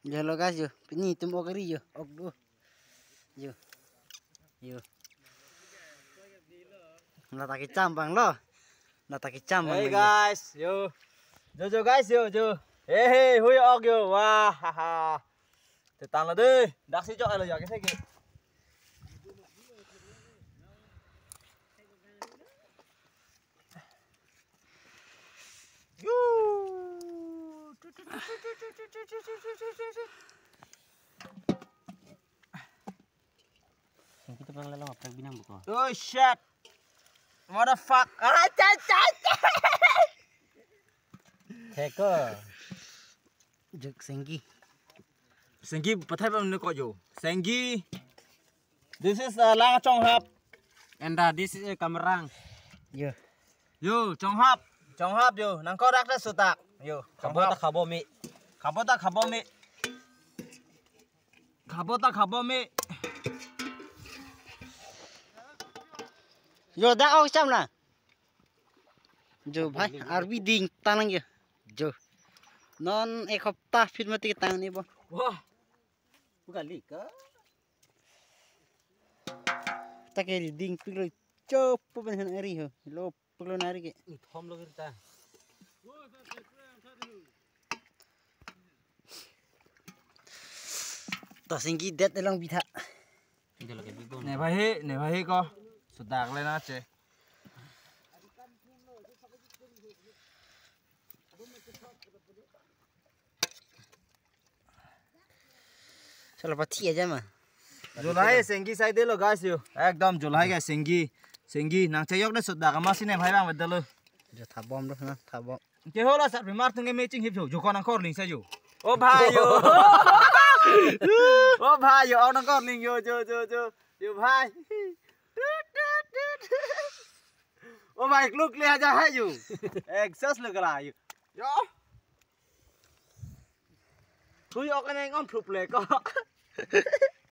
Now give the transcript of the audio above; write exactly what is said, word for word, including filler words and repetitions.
Yo, hello guys, yo. Pini tum ok ri yo. Ok do. Yo. Yo. Nata kecham abang lo. Nata kecham abang. Hey lo, yo. Guys, yo. Jo jo guys, yo, jo. Hey hey, hui ok yo. Wah, ha ha. Te tanglo de. Daksi chok alo ya ke se ke. Yo. Singki tu pang lelong aprak binang buko. Oh shit. Motherfuck. Ah, cha cha cha. Theko. Juk Singki. Singki pathai pam ne ko jo. Singki. This is a lang chonghap. And uh, this is a kamerang. Yo. Yo, chonghap. Chonghap yo. Nangkok rak ta sutak. Yo, khabo ta chonghap. Khabo me. Khabo ta khabo me. Khabo ta khabo me. Yo, dak ok cham na. Jo bhai, arbi ding tanang yo. Jo. Non ek hapta phir mati tang ni bo. Wah. Bukan lika. Ta ke ding pik lo, chop pen han ari ho. Lo pik lo nari ke. Ni thom lo kita. To Singki det elong bitha. Ito lagi bibong. Ne bhai he, ne bhai he ko. Sudak le na che. Sala pathi aja ma. Julai Singki sai de lo guys yo. Ekdom Julai guys Singki. Singki nang cheyok de sudak ma sine bhai bang bedalo. Jo thabom do na thabom. Ke hola sat bimar tung me ching hip jo. Jo ko nangkok ling sa jo. O bhai yo. O bhai yo, ok nangkok ling yo jo jo jo. Yo bhai. O bhai kluk le aja hai jo. Exhaust le kala yo. Yo. Hui ok neng om thlup le ko.